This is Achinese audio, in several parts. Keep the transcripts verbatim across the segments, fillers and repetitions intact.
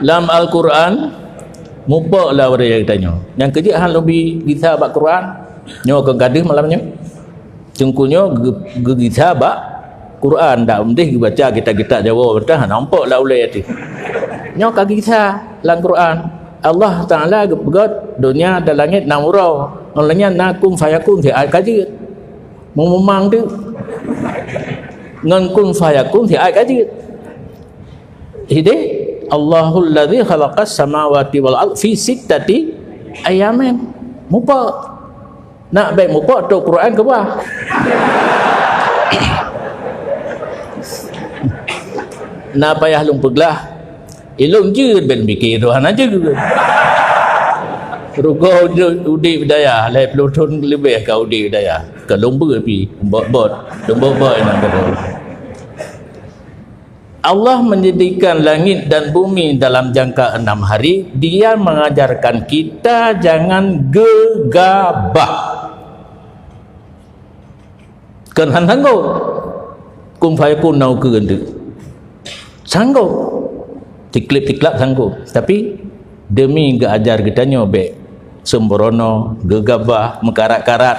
Lam Al-Quran, mupok lah ureuëng geutanyoe. Nyang keujeuet han lôn bi gisa bak Quran, nyoe kon ka deuh malam nyoe. Teungku nyoe geu-, geugisa bak Quran, dak meuntah geubaca kitab-kitab Jawa, meuntah hana mupok lah ulée teuh. Nyoe ka gisa lam Quran. Allah Taala geupeugét donya dan langét na uroe. Ngon lagée nyan na kun fayakun siat ka jeuet. Meumang tu. Ngon kun fayakun siat ka jeuet. Ideh, Allahul ladzi khalaqas samawati wal ard fi sittati ayamin. Mupok. Nak bék mupok, tok Quran keubah. Na payah lôn peuglah. Ilôn jeuet bék mike doh hana jeuet. Rugoe udeb dayah, lhée ploh thon leubeh ka udeb dayah. Ka lôn beuet pi, bot-bot. Lôn bot-bot inan ka lôn. Allah menjadikan langit dan bumi dalam jangka enam hari, Dia mengajarkan kita jangan gegabah. Kon han sanggob. Kun fayakun na ukeue keuneuk. Sanggob. Tikleb-tiklab sanggob. Tapi, demi geuajar geutanyoe bék seumbrono, geugabah, meukarat-karat,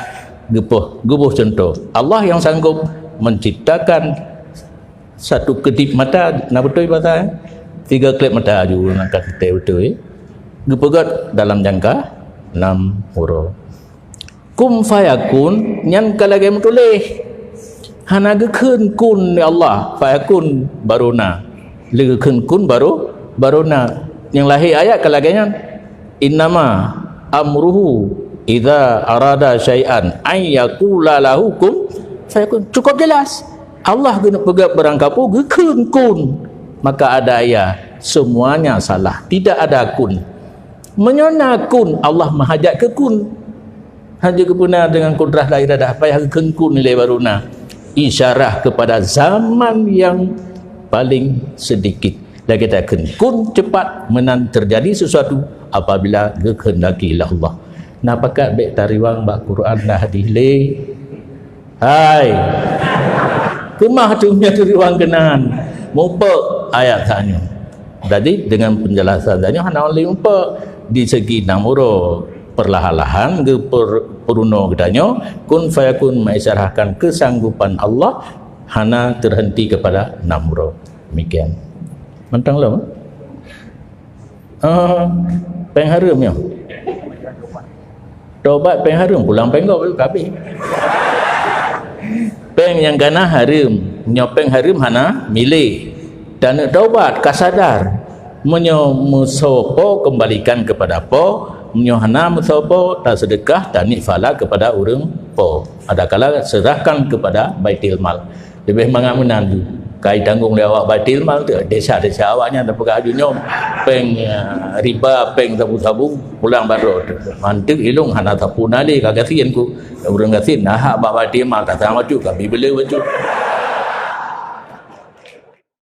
geupoh, geuboh cuntoh. Allah nyang sanggob menciptakan satu kedip mata, na beutôi bahasa, eh? Tiga klep mata aju, na ka teuntée beutôi, eh? Geupeugét dalam jangka enam uroe. Kun fayakun nyan ka lagée meutuléh. Hana geukheun kun lé Allah, fayakun baru na. Lé geukheun kun baru, baru na. Nyang lahé ayat ka lagée nyan. Innama amruhu idza arada syai'an an yaqula lahu kun fayakun. Cukup jelas. Allah geuneuk peugét barang kapeue geukheun kun. Maka ada ia. Semuanya salah. Tidak ada kun. Meunyoe na kun, Allah meuhajat keu kun. Hana geupeuna deungon kudrah dan iradah, payah geukheun kun ilée baru na. Isyarah kepada zaman yang paling sedikit. Dan kita kheun kun cepat meunan terjadi sesuatu apabila geukheundaki lé Allah. Na pakat bék tariwang bak Quran dan hadis lé. Hai. Keumah tu meunyoe tariwang keunan. Mupok ayat tanyoe. Jadi, dengan penjelasan tanyoe hana lé mupok. Di segi nam uroe, perlahan-lahan geupeurunoe geutanyoe, kun fayakun mengisyarahkan kesanggupan Allah hana terhenti kepada nam uroe. Demikian. Mantong lom, eh? Ah, péng hareuem nyoe. Tobat péng hareuem, pulang péng gob ka habéh. Péng nyang ka na hareuem, nyoe péng hareuem hana milék. Taneuk tobat, ka sadar. Meunyoe meusoe po, kembalikan kepada po. Meunyoe hana meusoe po, taseudeukah, taniek phala kepada ureuëng po. Adakala serahkan kepada Baitul Mal. Leubeh mangat meunan ju. Ka jitanggong lé awak Baitul Mal tu, desa-desa awaknyan tapeugah aju nyoe péng, eh, riba, péng sabu-sabu, pulang bak droe. Mantuk ilong hana sapeue na lé, ka gasien ku. Ureuëng gasien na hak bak Baitul Mal, tasang bacut, ka bi beuleue bacut.